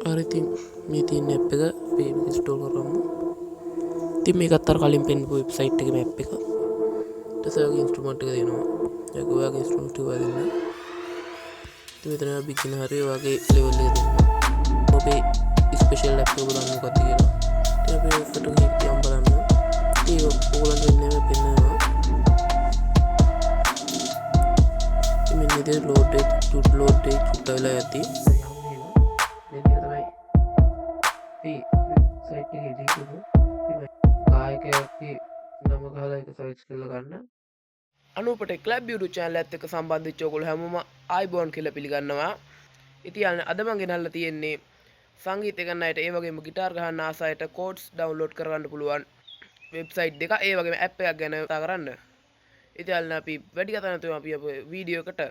හරි, ඉතින් මේ තියෙන ඇප් එක අපි ඉන්ස්ටෝල් කරමු. ඉතින් මේකත් අර කලින් පෙන්වපු වෙබ්සයිට් එකේම ඇප් එක. ඊට පස්සේ ඔයාගේ ඉන්ස්ට්‍රුමන්ට් එක දෙනවා. ඒක ඔයාගේ ඉන්ස්ට්‍රුමන්ට් එක ඔයා දෙන්න. ඉතින් මෙතන ඔයා බිග්ිනර් හරි ඔයාගේ ලෙවල් එක දෙන්න. ඔබේ ස්පෙෂල් ඇප් එක බලන්න මොකක්ද කියලා. ඉතින් අපි එකට ගිහින් යම් බලන්න. ඉතින් ඔයගොල්ලන්ට වෙන්නේ මේ පෙන්නනවා. ඉතින් මෙන්න විදිහට ලෝඩ් එක චුට් ලෝඩ් එක චුට්ට වෙලා ඇති. මෙන්න තමයි මේ වෙබ්සයිට් එකේ ලින්ක් එක. ඉතින් ගායකයාගේ නම ගහලා ඒක සර්ච් කරලා ගන්න. අනූපට ක්ලබ් YouTube channel එකත් එක්ක සම්බන්ධ වෙච්ච ඔයගොල්ලෝ හැමෝම ආයිබෝන් කියලා පිළිගන්නවා. ඉතින් අද මං ගෙනල්ලා තියෙන්නේ සංගීතය කරන අයට, ඒ වගේම ගිටාර් ගහන්න ආස අයට කෝඩ්ස් ඩවුන්ලෝඩ් කරගන්න පුළුවන් වෙබ්සයිට් දෙක, ඒ වගේම ඇප් එකක් ගැන කතා කරන්න. ඉතින් අපි වැඩි කතා නැතුව අපි අපේ වීඩියෝ එකට.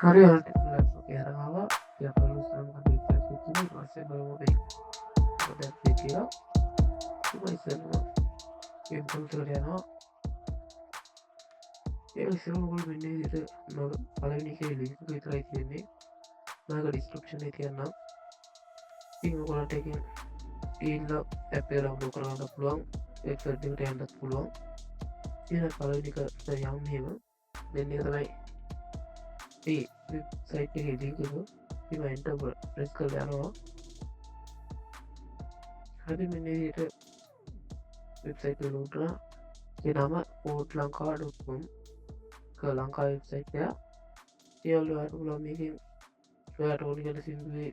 හරි, ඔයාලට ලැප්ටොප් එක අරන් ආවා. ඉතින් අපි බලමු ඉස්සරහම මොකද වෙබ්සයිට් එකේ තියෙන්නේ. ඊට පස්සේ බලමු අපි මොකද ඇප් එක කියලා. ඉතින් මම ඉස්සෙල්ලම ගේම් කන්සෝල් එකට යනවා. ඒ ඉස්සෙල්ලම ඔයගොල්ලෝ මෙන්න මේ විදිහට මම පළවෙනි එකේ ලින්ක් එක විතරයි තියෙන්නේ. මම ඒක ඩිස්ක්‍රිප්ෂන් එකේ තියන්නම්. ඉතින් ඔයගොල්ලන්ට එකෙන් ගිහිල්ලා ඇප් එක ඩවුන්ලෝඩ් කරගන්න පුළුවන්. වෙබ්සයිට් එකට යන්නත් පුළුවන්. ඉතින් පළවෙනි එක යමු මෙහෙම. මෙන්න එක තමයි මේ වෙබ්සයිට් එකේ ලින්ක් එක. ඉතින් මම එන්ටර් ප්‍රෙස් කරලා යනවා. හරි, මෙන්න මේ විදිහට වෙබ්සයිට් එක ලෝඩ් කරා. ඒ නම codelanka.com එක ලංකා වෙබ්සයිට් එක. ඒ වල ඔයාලට පුළුවන් මේකෙන් ඔයාලට ඕන කියන සින්දුවේ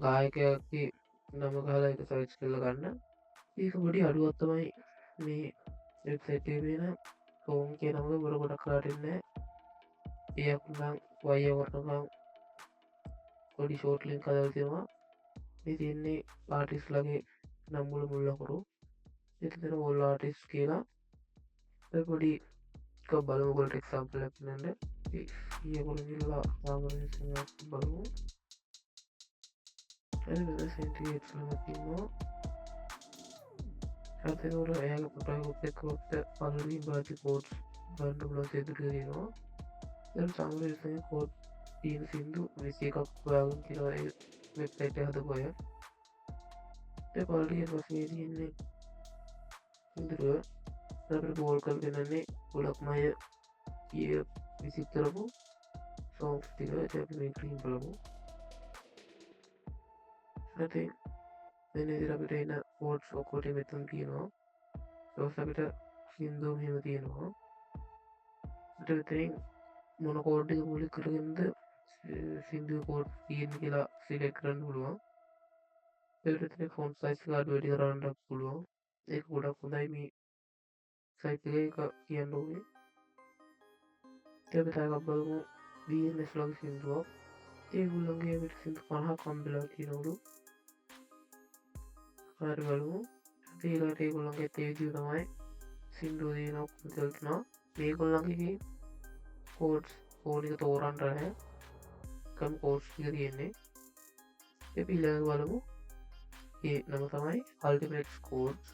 ගායකයාගේ නම ගහලා ඒක සර්ච් කරලා ගන්න. ඒක පොඩි අඩුවක් තමයි මේ වෙබ්සයිට් එකේ වෙන සෝං කියන නම බොර ගොඩක් කරලා එන්නේ නැහැ. ඒ අකුරු නම් Y අකුරු නම් පොඩි ෂෝට් ලින්ක් හදලා තියෙනවා. මේ තියෙන්නේ ආටිස්ට් ලගේ නම් වල මුල් අකුරු. ඒක තියෙන ඕල් ආටිස්ට් කියලා. ඒ පොඩි එක බලමු ඔයගොල්ලන්ට එක්සැම්පල් එකක් දෙන්න. ඊ අකුරු ගිහලා රාමරේසන් බලමු. හරි, මෙතන සෙන්ටිග්‍රේඩ්ස් වල තියෙනවා. හරි, එතකොට එයාගේ ෆොටෝ එකත් එක්ක ඔක්ත පළවෙනි බාති කෝඩ්ස් බලන්න පුළුවන් සින්දු ටික තියෙනවා. දැන් සාමාන්‍යයෙන් කෝඩ් තියෙන සින්දු 21ක් හොයාගෙන තියෙනවා ඒ වෙබ්සයිට් එක හදපු අය. ඒ පළවෙනි පස්සේ තියෙන්නේ සින්දු ටික. අපිට කෝල් කරලා දෙන්නේ ගොඩක්ම අය ඊයේ විසිට් කරපු සෝංස් ටික. ඉතින් අපි මේ ක්‍රීම් බලමු. ඉතින් මෙන්න විදිහට අපිට එන කෝඩ්ස් ඔක්කොම ටික මෙතන තියෙනවා. ඊට පස්සේ අපිට සින්දු මෙහෙම තියෙනවා. ඊට මෙතනින් මොන කෝඩ් එක මූලික කරගෙනද සින්දුවේ කෝඩ් තියෙන්නේ කියලා සිලෙක්ට් කරන්න පුළුවන්. ඒකට මෙතන ෆොන්ට් සයිස් එක අඩු වැඩි කරන්නත් පුළුවන්. ඒක ගොඩක් හොඳයි මේ සයිට් එකේ එක කියන්න ඕනේ. ඉතින් අපි තව එකක් බලමු BNS ලගේ සින්දුවක්. ඒගොල්ලන්ගේ අපිට සින්දු 50ක් හම්බෙලා තියෙනවලු. හරි බලමු. ඉතින් ඊළඟට ඒගොල්ලන්ගේ ඒ විදිහ තමයි සින්දුව තියෙන ඔක්කොම කියලා තියෙනවා. මේගොල්ලන්ගේ කෝඩ්ස් ඕන එක තෝරන්න නැහැ. එකම කෝඩ්ස් ටික තියෙන්නේ. අපි ඊළඟ බලමු. ඒ නම තමයි අල්ටිමේට් කෝඩ්ස්.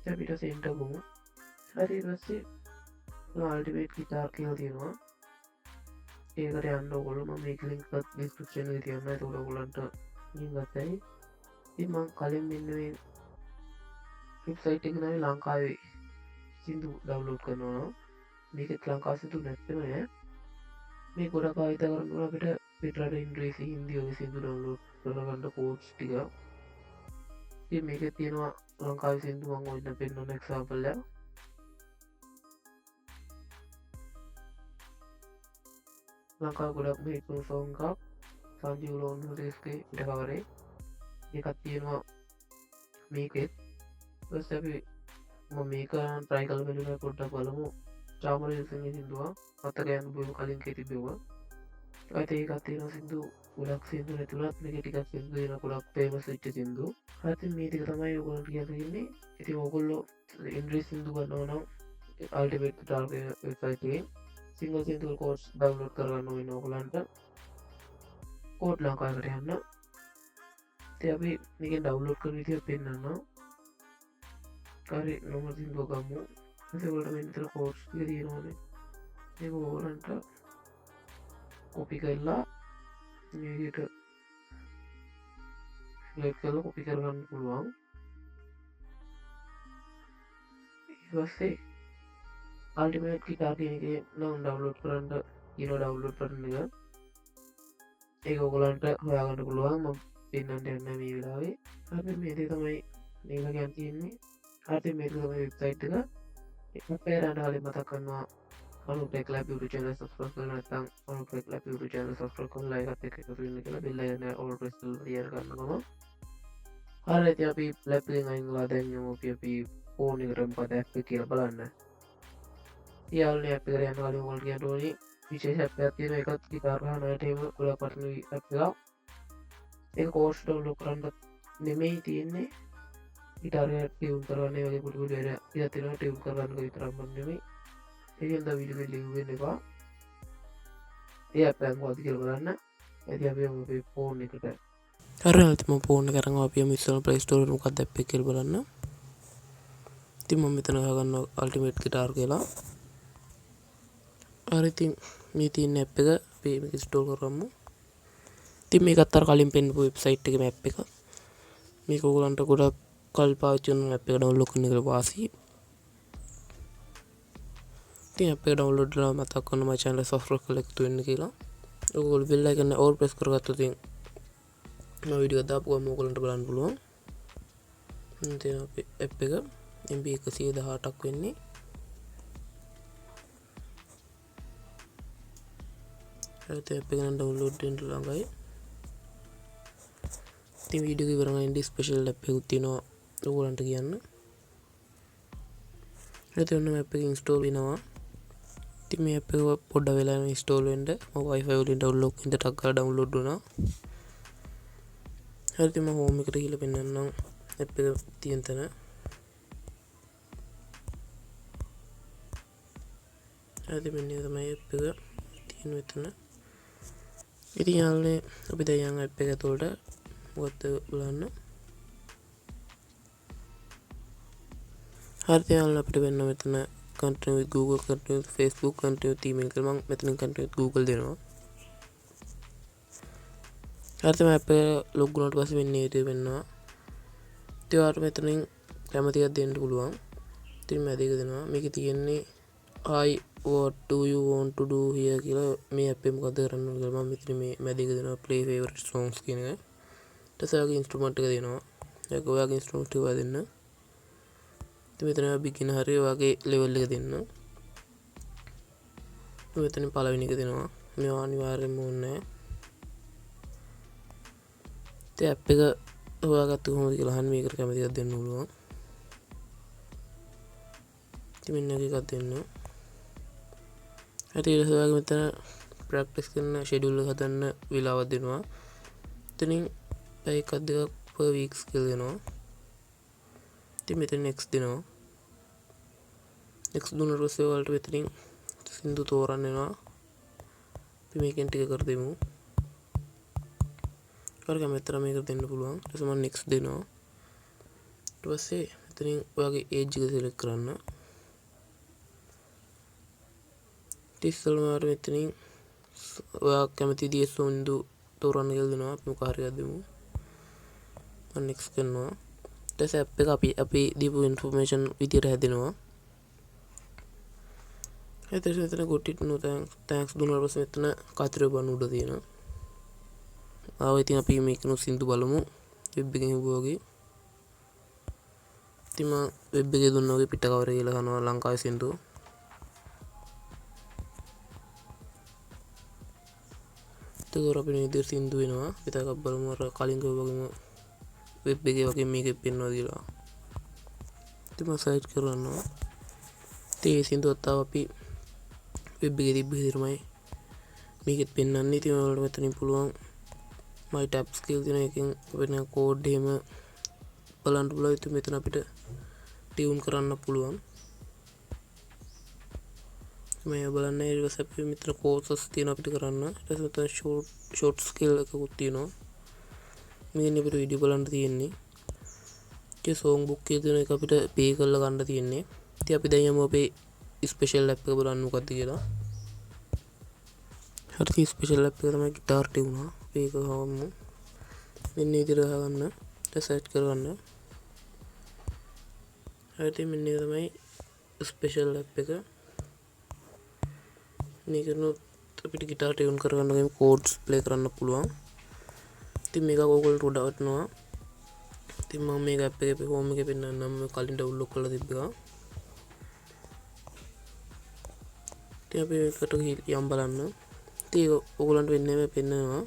දැන් අපිට සෙන්ටර් ගමු. හරි, ඊට පස්සේ අල්ටිමේට් ගිටාර් කියලා තියෙනවා. ඒකට යන්න ඕගොල්ලෝ මම මේක ලින්ක් එකත් ඩිස්ක්‍රිප්ෂන් එකේ තියන්නම්. එතකොට ඕගොල්ලන්ට ලින්ක් ගත්තයි. ඉතින් මං කලින් මෙන්න මේ වෙබ්සයිට් එක තමයි ලංකාවේ සින්දු ඩවුන්ලෝඩ් කරනවා නම් මේකෙත් ලංකා සින්දු නැත්තේම නෑ. මේ ගොඩක් භාවිත කරන්න ඕන අපිට පිටරට ඉංග්‍රීසි හින්දි වගේ සින්දු ඩවුන්ලෝඩ් කරගන්න කෝඩ්ස් ටික. ඉතින් මේකේ තියෙනවා ලංකාවේ සින්දු මං ඔය දැන් පෙන්වන එක්සැම්පල් එක. ලංකාවේ ගොඩක්ම හිට් වුණු සෝං එකක් සංජීව ලෝන්හුරේස්ගේ පිට කවරේ. ඒකක් තියෙනවා මේකෙත්. ඊට පස්සේ අපි මම මේක try කරලා බලලා පොඩ්ඩක් බලමු. චාමර විල්සන්ගේ සින්දුවක් මතක යන බොහොම කලින් කී තිබෙව්වා. ආයෙත් ඒකක් තියෙනවා සින්දු ගොඩක් සින්දු නැතුණත් මේකේ ටිකක් සින්දු තියෙනවා ගොඩක් ෆේමස් වෙච්ච සින්දු. හරි, ඉතින් මේ ටික තමයි ඔයගොල්ලන්ට කියන්න තියෙන්නේ. ඉතින් ඔයගොල්ලෝ ඉංග්‍රීසි සින්දු ගන්නවා නම් අල්ටිමේට් ගිටාර් කියන වෙබ්සයිට් එකෙන් සිංගල් සින්දු කෝඩ්ස් ඩවුන්ලෝඩ් කරගන්න ඕනේ ඔයගොල්ලන්ට. කෝඩ් ලංකා එකට යන්න. ඉතින් අපි මේකෙන් ඩවුන්ලෝඩ් කරන විදිය පෙන්නන්නම්. හරි නෝමල් සින්දුව ගමු. ඊට පස්සේ ඔයාලට මෙන්න මෙතන කෝඩ්ස් ටික තියෙනවානේ. මේක ඔයගොල්ලන්ට කොපි කරලා මේ විදියට සිලෙක්ට් කරලා කොපි කරගන්න පුළුවන්. ඊට පස්සේ අල්ටිමේට් ගිටාර් කියන එකේ නම් ඩවුන්ලෝඩ් කරන්න කියන ඩවුන්ලෝඩ් බටන් එක. ඒක ඔයගොල්ලන්ට හොයාගන්න පුළුවන්. මම පෙන්නන්න යන්නේ මේ වෙලාවේ. හරි මේ දේ තමයි මේක ගැන තියෙන්නේ. හරි මේක තමයි වෙබ්සයිට් එක. ඒක පේරන්න කලින් මතක් කරනවා අනු tech lab YouTube channel subscribe කරලා නැත්නම් අනු tech lab YouTube channel subscribe කරලා ඒකත් එක්ක එකතු වෙන්න කියලා බෙල් අයිකන් එක ඕල් ප්‍රෙස් කරලා තියන්න ගන්නකම. හරි ඉතින් අපි ලැබ් එකෙන් අයින් වෙලා දැන් යමු අපි ෆෝන් එකට මොකද ඇප් එක කියලා බලන්න. යාළුවනේ ඇප් එකට යන්න කලින් ඔයගොල්ලෝ කියන්න ඕනි විශේෂ ඇප් එකක් තියෙනවා. ඒකත් ගිටාර් ගහන අයට එහෙම ගොඩක් වටින ඇප් එකක්. ඒක කෝඩ්ස් ඩවුන්ලෝඩ් කරන්න නෙමෙයි තියෙන්නේ. ගිටාර් එක ටියුන් කරගන්න ඒ වගේ පොඩි පොඩි වැඩ ටිකක් තියෙනවා. ටියුන් කරගන්න එක විතරක්ම නෙමෙයි. ඒකෙන් දා වීඩියෝ එක ලිව් වෙන්න එපා. ඒ ඇප් එක මොකද්ද කියලා බලන්න. ඉතින් අපි යමු අපේ ෆෝන් එකට. හරි ඉතින් මම ෆෝන් එක අරන් ආවා. අපි යමු ඉස්සෙල්ලාම Play Store එකට මොකද්ද ඇප් එක කියලා බලන්න. ඉතින් මම මෙතන ගහගන්නවා අල්ටිමේට් ගිටාර් කියලා. හරි ඉතින් මේ තියෙන ඇප් එක අපි මේක ඉන්ස්ටෝල් කරගමු. ඉතින් මේකත් අර කලින් පෙන්නපු වෙබ්සයිට් එකේම ඇප් එක. මේක ඔයගොල්ලන්ට ගොඩක් කල් පාවිච්චි කරන ඇප් එක ඩවුන්ලෝඩ් කරන එක වාසි. ඉතින් ඇප් එක ඩවුන්ලෝඩ් කරලා මතක් කරනවා මගේ channel එක subscribe කරලා එකතු වෙන්න කියලා. ඔයගොල්ලෝ බෙල් අයිකන් එක ඕල් ප්‍රෙස් කරගත්තොත් ඉතින් මම වීඩියෝ එකක් දාපු ගමන් ඔයගොල්ලන්ට බලන්න පුළුවන්. ඉතින් අපේ ඇප් එක MB 118ක් වෙන්නේ. හරි ඉතින් ඇප් එක නම් ඩවුන්ලෝඩ් වෙන්න ළඟයි. ඉතින් වීඩියෝ එක ඉවර වෙන ඉන්ඩි ස්පෙෂල් ඇප් එකකුත් තියෙනවා ඔයගොල්ලන්ට කියන්න. හරි ඉතින් ඔන්න ඇප් එක ඉන්ස්ටෝල් වෙනවා. ඉතින් මේ ඇප් එක පොඩ්ඩක් වෙලා යනවා ඉන්ස්ටෝල් වෙන්න. මම Wi-Fi වලින් ඩවුන්ලෝඩ් කරන ටක් ගාලා ඩවුන්ලෝඩ් වුණා. හරි ඉතින් මම හෝම් එකට ගිහලා පෙන්නන්නම් ඇප් එක තියෙන තැන. හරි ඉතින් මෙන්න තමයි ඇප් එක තියෙන මෙතන. ඉතින් යාළුවනේ අපි දැන් යන් ඇප් එක ඇතුළට මොකද්ද බලන්න. හරි ඉතින් යාළුවනේ අපිට වෙන්න මෙතන continue with Google, continue with Facebook, continue with email කියලා මම මෙතනින් continue with Google දෙනවා. හරි ඉතින් ඇප් එක ලොග් වුණාට පස්සේ මෙන්න මේ විදිහට වෙනවා. ඉතින් ඔයාලට මෙතනින් කැමති එකක් දෙන්න පුළුවන්. ඉතින් මම දෙක දෙනවා. මේකේ තියෙන්නේ hi what do you want to do here කියලා මේ ඇප් එක මොකද්ද කරන්න ඕන කියලා මම මෙතන මේ මැද එක දෙනවා play favorite songs කියන එක. ඊට පස්සේ ඔයාගේ ඉන්ස්ට්‍රුමන්ට් එක දෙනවා. ඒක ඔයාගේ ඉන්ස්ට්‍රුමන්ට් එක ඔයා දෙන්න. ඉතින් මෙතන ඔයා බිගිනර් හරි ඔයාගේ ලෙවල් එක දෙන්න. ඉතින් මෙතනින් පළවෙනි එක දෙනවා. මේවා අනිවාර්යයෙන්ම ඕනේ නෑ. ඉතින් ඇප් එක හොයාගත්තේ කොහොමද කියලා අහන්න මේකට කැමති එකක් දෙන්න පුළුවන්. ඉතින් මෙන්න එකක් දෙන්න. හරි ඊට පස්සේ ඔයාගේ මෙතන ප්‍රැක්ටිස් කරන ෂෙඩියුල් එක හදන්න වෙලාවක් දෙනවා. එතනින් පැය එකක් දෙකක් per weeks කියලා දෙනවා. ඉතින් මෙතන next දෙනවා. next දුන්නාට පස්සේ ඔයාලට මෙතනින් සින්දු තෝරන්න එනවා. අපි මේකෙන් ටික කර දෙමු. ඔයාලට කැමති තරම් මේක දෙන්න පුළුවන්. ඊට පස්සේ මම next දෙනවා. ඊට පස්සේ මෙතනින් ඔයාගේ age එක select කරන්න. ඊට ඉස්සෙල්ලාම ඔයාලට මෙතනින් ඔයා කැමති විදිහේ සින්දු තෝරන්න කියලා දෙනවා. අපි මොකක් හරි එකක් දෙමු. මම next කරනවා. ඊට පස්සේ ඇප් එක අපි දීපු ඉන්ෆර්මේෂන් විදියට හැදෙනවා. ඊට පස්සේ මෙතන got it no thanks දුන්නාට පස්සේ මෙතන කතරේ බන්න උඩ තියෙනවා. ආවා ඉතින් අපි මේකනු සින්දු බලමු වෙබ් එකෙන් හිව්වා වගේ. ඉතින් මම වෙබ් එකේ දුන්නා වගේ පිට කවර කියලා අහනවා ලංකාවේ සින්දු. එතකොට අපි මේ විදිහට සින්දු වෙනවා. අපි තව එකක් බලමු අර කලින් කිව්වා වගේම වෙබ් එකේ වගේ මේකෙත් පෙන්වනවා කියලා. ඉතින් මම සර්ච් කරනවා. ඉතින් ඒ සින්දුවත් ආව අපි වෙබ් එකේ තිබ්බ විදිහටමයි මේකෙත් පෙන්වන්නේ. ඉතින් ඔයාලට මෙතනින් පුළුවන් my tabs කියලා තියෙන එකෙන් වෙන කෝඩ් එහෙම බලන්න පුළුවන්. ඉතින් මෙතන අපිට ටියුන් කරන්න පුළුවන්. මේ බලන්න ඊට පස්සේ අපි මෙතන කෝසස් තියෙනවා අපිට කරන්න. ඊට පස්සේ මෙතන ෂෝට් ස්කිල් එකකුත් තියෙනවා. මේකෙන් අපිට වීඩියෝ බලන්න තියෙන්නේ. ඉතින් සෝං බුක් එකේ තියෙන එක අපිට පේ කරලා ගන්න තියෙන්නේ. ඉතින් අපි දැන් යමු අපේ ස්පෙෂල් ඇප් එක බලන්න මොකද්ද කියලා. හරි, ස්පෙෂල් ඇප් එක තමයි ගිටාර් ටියුනර්. අපි ඒක ගහමු. මෙන්න මේ විදිහට ගහගන්න. ඊට සර්ච් කරගන්න. හරි, ඉතින් මෙන්න මේ තමයි ස්පෙෂල් ඇප් එක. මේකනොත් අපිට ගිටාර් ටියුන් කරගන්න වගේම කෝඩ්ස් ප්ලේ කරන්න පුළුවන්. ඉතින් මේක ඕගොල්ලන්ට ගොඩක් වටිනවා. ඉතින් මම මේක ඇප් එකේ හෝම් එකේ පෙන්නන්නම්. මම කලින් ඩවුන්ලෝඩ් කරලා තිබ්බ එක. ඉතින් අපි මේකට ගිහින් යම් බලන්න. ඉතින් ඒක ඕගොල්ලන්ට වෙන්නේ නැහැ පෙන්නනවා.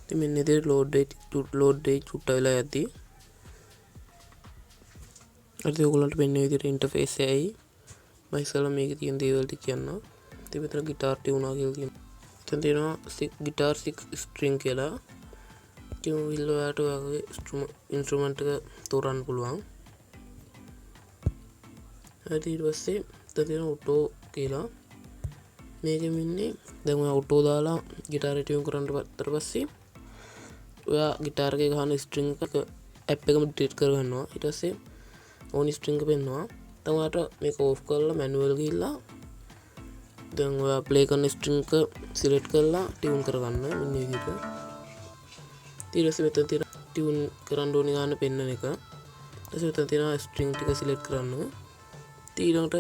ඉතින් මෙන්න ඉතින් ලෝඩ් වෙයි චුට්ට වෙලා යද්දි. හරි, ඔයගොල්ලන්ට පෙන්නේ විදිහට ඉන්ටර්ෆේස් එකයි. මම ඉස්සෙල්ලා මේකේ තියෙන දේවල් ටික කියන්නම්. ඉතින් මෙතන ගිටාර් ටියුනර් කියලා තියෙනවා. එතන තියෙනවා ගිටාර් 6 ස්ට්‍රින්ග් කියලා. ඉතින් ඔය ඔයාලට ඔයාගේ ඉන්ස්ට්‍රුමන්ට් එක තෝරන්න පුළුවන්. හරි, ඊට පස්සේ එතන තියෙනවා ඔටෝ කියලා. මේකෙන් ඉන්නේ දැන් ඔයා ඔටෝ දාලා ගිටාර් එක ටියුන් කරන්න පත්තර පස්සේ ඔයා ගිටාර් එකේ ගහන ස්ට්‍රින්ග් එක ඇප් එකම ඩිටෙක්ට් කරගන්නවා. ඊට පස්සේ ඕනි ස්ට්‍රින්ග් එක පෙන්නවා. දැන් ඔයාට මේක ඕෆ් කරලා මැනුවල් ගිහිල්ලා දැන් ඔයා ප්ලේ කරන ස්ට්‍රින්ග් එක සිලෙක්ට් කරලා ටියුන් කරගන්න මෙන්න මේ විදිහට. ඊට පස්සේ මෙතන තියෙන ටියුන් කරන්න ඕනි ගාන පෙන්නන එක. ඊට පස්සේ මෙතන තියෙනවා ස්ට්‍රින්ග් ටික සිලෙක්ට් කරන්න. ඊළඟට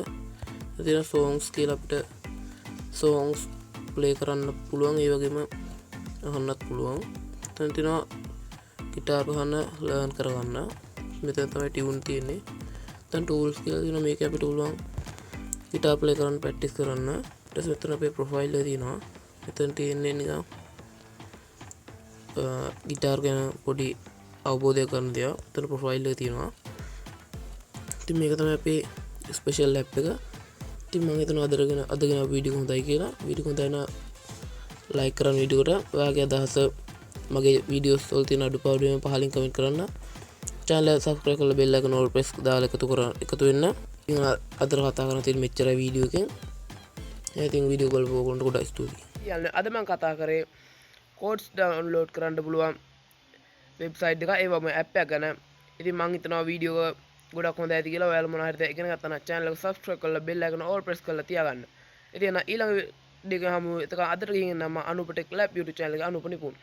මෙතන තියෙනවා සෝංග්ස් කියලා අපිට සෝංග්ස් ප්ලේ කරන්න පුළුවන්, ඒ වගේම අහන්නත් පුළුවන්. එතන තියෙනවා ගිටාර් ගහන්න ලර්න් කරගන්න. මෙතන තමයි ටියුන් තියෙන්නේ. දැන් ටූල්ස් කියලා තියෙනවා. මේක අපිට පුළුවන් ගිටාර් ප්ලේ කරන්න ප්‍රැක්ටිස් කරන්න. ඊට පස්සේ මෙතන අපේ ප්‍රොෆයිල් එක තියෙනවා. මෙතන තියෙන්නේ නිකන් ගිටාර් ගැන පොඩි අවබෝධයක් ගන්න දෙයක්. මෙතන ප්‍රොෆයිල් එක තියෙනවා. ඉතින් මේක තමයි අපේ ස්පෙෂල් ඇප් එක. ඉතින් මම හිතනවා අදගෙන ආපු වීඩියෝ හොඳයි කියලා. වීඩියෝ හොඳයි නම් ලයික් කරන්න වීඩියෝ එකට. ඔයාගේ අදහස මගේ වීඩියෝස් වල තියෙන අඩුපාඩු ඒවා පහලින් කමෙන්ට් කරන්න. චැනල් එක සබ්ස්ක්‍රයිබ් කරලා බෙල් අයිකන් ඕල් ප්‍රෙස් දාලා එකතු වෙන්න. ඉතින් අදට කතා කරන්න තියෙන මෙච්චරයි වීඩියෝ එකෙන්. ඉතින් වීඩියෝ බලපු ඔයගොල්ලන්ට ගොඩක් ස්තුතියි. යාළුවනේ අද මම කතා කරේ කෝඩ්ස් ඩවුන්ලෝඩ් කරන්න පුළුවන් වෙබ්සයිට් එක, ඒ වගේම ඇප් එක ගැන. ඉතින් මං හිතනවා වීඩියෝ එක ගොඩක් හොඳ ඇති කියලා. ඔයාලා මොනවා හරි දෙයක් ඉගෙන ගත්තා නම් චැනල් එක සබ්ස්ක්‍රයිබ් කරලා බෙල් අයිකන් ඕල් ප්‍රෙස් කරලා තියාගන්න. ඉතින් එහෙනම් ඊළඟ වීඩියෝ එක හමු. එතකන් අදට ගිහින් එන්නම් මම අනුප ටෙක් ලැබ් YouTube channel එකේ අනුප නිපුන්.